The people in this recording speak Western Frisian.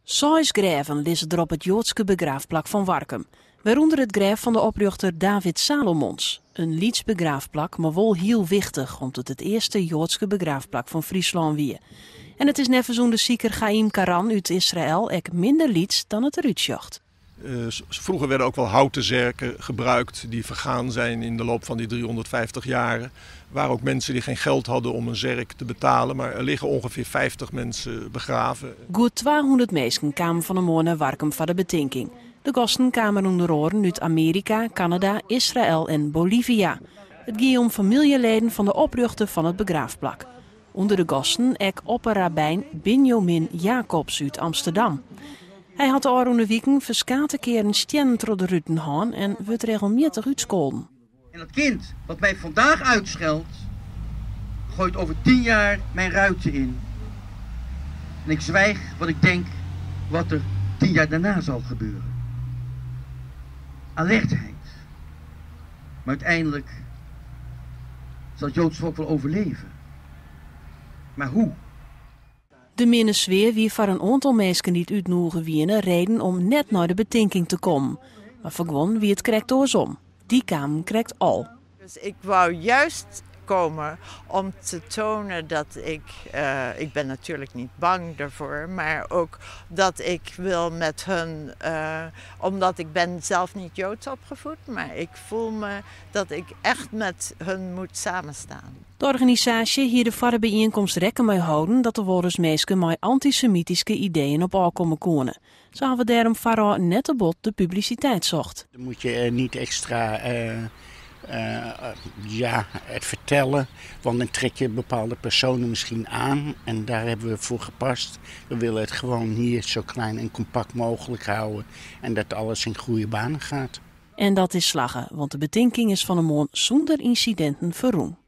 Seis grêven lizze der op it Joadske begraafplak fan Warkum, wêrûnder it grêf fan de oprjochter David Salomons. In lyts begraafplak, mar wol hiel wichtich om't it it earste Joadske begraafplak fan Fryslân wie. En it is neffens ûndersiker Chaim Karan út Israel ek minder lyts dan it derút sjocht. Vroeger werden ook wel houten zerken gebruikt die vergaan zijn in de loop van die 350 jaren. Waren ook mensen die geen geld hadden om een zerk te betalen, maar er liggen ongeveer 50 mensen begraven. Goed 200 minsken kamen fan 'e moarn nei Warkum foar de betinking. De gasten kamen ûnder oaren út Amearika, Kanada, Israel en Bolivia. It gie om famyljeleden fan de oprjochter fan it begraafplak. Under de gasten ek opperrabbyn Binyomin Jacobs út Amsterdam. Hy hat de ôfrûne wiken ferskate kearen stiennen troch de ruten hân en wurdt regelmjittich útskolden. En dat kind wat mij vandaag uitscheldt, gooit over 10 jaar mijn ruiten in. En ik zwijg wat ik denk wat er 10 jaar daarna zal gebeuren. Alertheid. Maar uiteindelijk zal het Joods volk wel overleven. Maar hoe? De minne sfear wie foar in oantal minsken dy't útnûge wiene reden om net nei de betinking te kommen. Mar foar guon wie it krekt oarsom. Dy kamen krekt al. Dus ik wou juist komen om te tonen dat ik, ik ben natuurlijk niet bang daarvoor, maar ook dat ik wil met hun, omdat ik ben zelf niet Joods opgevoed, maar ik voel me dat ik echt met hun moet samenstaan. De organisaasje hie der foar de byienkomst rekken mei holden dat der wolris minsken mei antysemityske ideeën op ôfkomme koene. Se hawwe dêrom foarôf net te bot de publisiteit socht. Dan moet je niet extra ja, het vertellen, want dan trek je bepaalde personen misschien aan. En daar hebben we voor gepast. We willen het gewoon hier zo klein en compact mogelijk houden en dat alles in goede banen gaat. En dat is slagge, want de betinking is fan 'e moarn sûnder ynsidinten ferrûn.